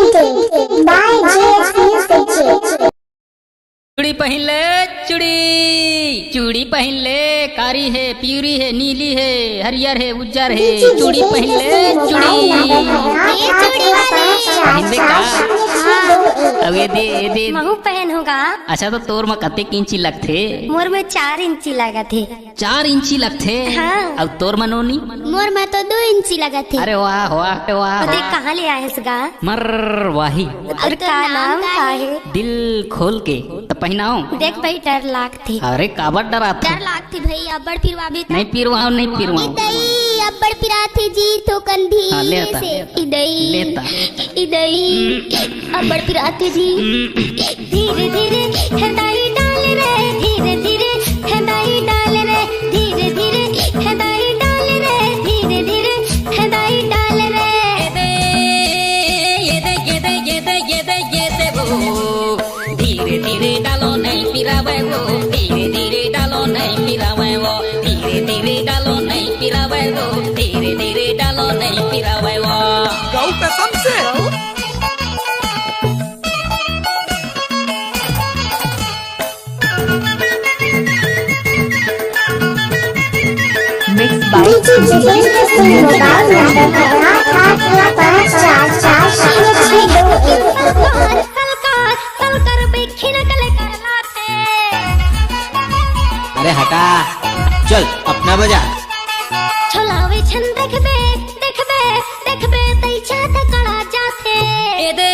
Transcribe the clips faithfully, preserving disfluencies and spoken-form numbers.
By J S Music. चूड़ी पहिन ले, चूड़ी, चूड़ी पहिन ले, कारी हे, पीवरी हे, नीली हे, हरियर हे, उज्जर हे, चूड़ी पहिन ले, चूड़ी। ये चूड़ी वाले। पहिन दे का? हाँ। अब ये दे, ये दे। महू पहन होगा। अच्छा, तो तोर म कतेक इंची लगथे? मोर में चार इंची लगत हे। चार इंची लगथे? हाँ। अउ तोर म नोनी? मोर म तो दो इंची लगत हे। अरे वाह, वाह, वाह, तो देख, वाह। कहाँ ले आए हस गा? मर वाही। अउ का नाम का हे? दिल खोल के। त पहिनाओ। देख भाई, डर लागथे। अरे, काबर डरात हो? डर लागथे भाई, अब्बड़ पिरवाबे त। नहीं पिरवाओ, नहीं पिरवाओ। ए दई, अब्बड़ पिराथे जी, तो कंधी हाँ, ले आता। से। ए दई। लेता। ए दई, अब्बड़ पिराथे जी। धीरे धीरे हदाई डाल रे, धीरे धीरे हदाई डाल रे, धीरे धीरे हदाई डाल रे, धीरे धीरे हदाई डाल रे। ये दे, ये दे, ये दे, ये दे, ये दे, ये दे वो। धीरे धीरे डालो नहीं पिरावे वो, धीरे धीरे डालो नहीं पिरावे वो, धीरे धीरे डालो नहीं पिरावे वो, धीरे धीरे डालो नहीं पिरावे वो। गऊ कसम से। Mixed by D J Jitendra Singh. Mobile number है आठ आठ नौ पाँच चार चार शून्य छह दो एक। अरे हटा, चल अपना बजा। छोलावे छन देखबे, देखबे, देखबे, तई छात कड़ा जाथे। ये दे,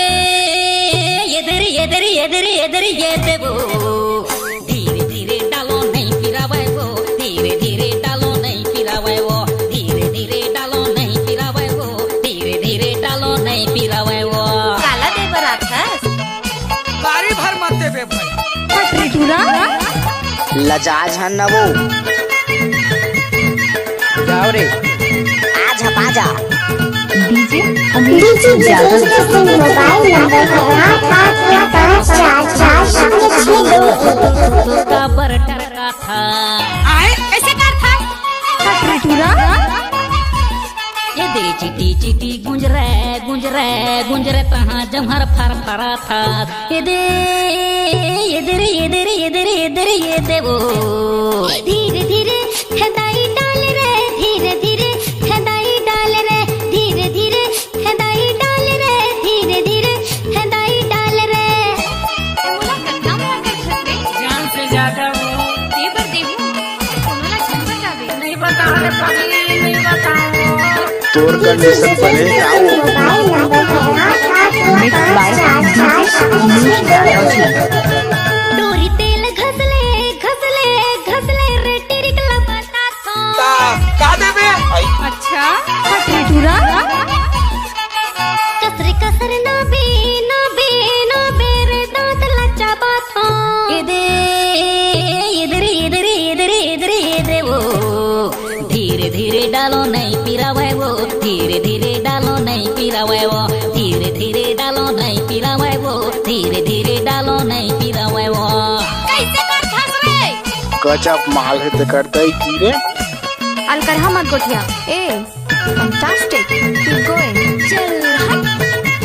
ये दे रे, ये दे रे, ये दे रे, ये दे रे, ये दे वो। धीरे धीरे डालो नहीं पिरावे वो, धीरे धीरे डालो नहीं पिरावे वो, धीरे धीरे डालो नहीं पिरावे वो, धीरे धीरे डालो नहीं पिरावे वो। काला दे बरात है? बारी भर मत देबे भाई। हट रे टूरा। लजा झन न वो। जाओ रे। आ झपा जा। D J D J Jitendra Singh. Mobile number है आठ आठ नौ पाँच चार चार शून्य छह दो एक। काबर टरका था। आए, कैसे कर था? हट रे टूरा। ये दे चिटी चिटी गुंजरे, गुंजरे, गुंजरे तहाँ जमहर फर फरा था। ये दे, ये दे रे, ये दे रे, ये दे रे, ये दे रे, ये दे वो। धीरे धीरे हदाई डाल रे, धीरे धीरे हदाई डाल रे, धीरे धीरे हदाई डाल रे, धीरे धीरे हदाई डाल रे। जान से ज्यादा वो। तेबर देहू, कोनो ला झन बताबे। नहीं बता रे पगली, नहीं बता। तोर कंडीशन बने का वो। मोबाइल नंबर है आठ आठ नौ पाँच चार चार शून्य छह दो एक। डोरी तेल घसले, घसले, घसले रे टिरिक ला बता। ता, का देबे? अच्छा, हट रे टूरा। कसरे कसरे ना बे, ना बे, ना बे रे दांत ला चाबाथो। ये दे, ये दे रे, ये दे रे, ये दे रे, ये दे रे, ये दे वो। धीरे धीरे डालो नहीं पिरावे वो, धीरे धीरे डालो नहीं पिरावे वो, धीरे धीरे डालो नहीं पिरावे वो, धीरे धीरे डालो नहीं पिरावे वो। कैसे कर फंस रे? गजब माल हे तेकर दई की रे। अलकरहा मत गोठिया। ए, fantastic। Keep going। चल हट।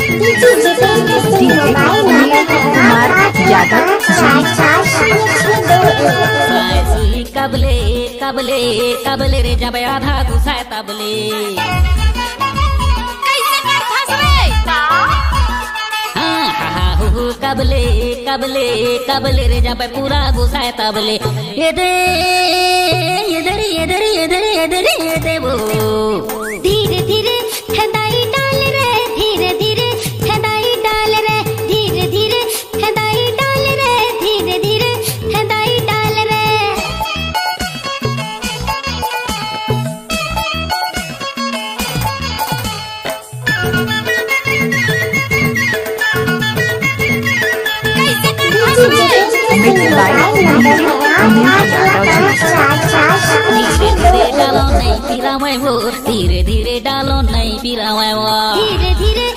D J Jitendra Singh. D J mobile number है कुमार यादव। आठ आठ नौ पाँच चार चार शून्य छह दो एक। सासी कबले, कबले, कबले रे जब आधा गुसाए तबले। कैसे कर फंस रे? हाँ, हा, हा, हु, हु, कबले, कबले, कबले रे जब पूरा गुसाए तबले। ये दे, ये दे रे, ये दे रे, ये दे रे, ये दे रे, ये दे वो। धीरे धीरे हदाई डाल रे, धीरे धीरे हदाई डाल रे, धीरे धीरे हदाई डाल रे, धीरे धीरे हदाई डाल रे। Mixed by D J Umesh Yadav ji। धीरे धीरे डालो नहीं पिरावे वो, धीरे धीरे डालो नहीं पिरावे वो। धीरे धीरे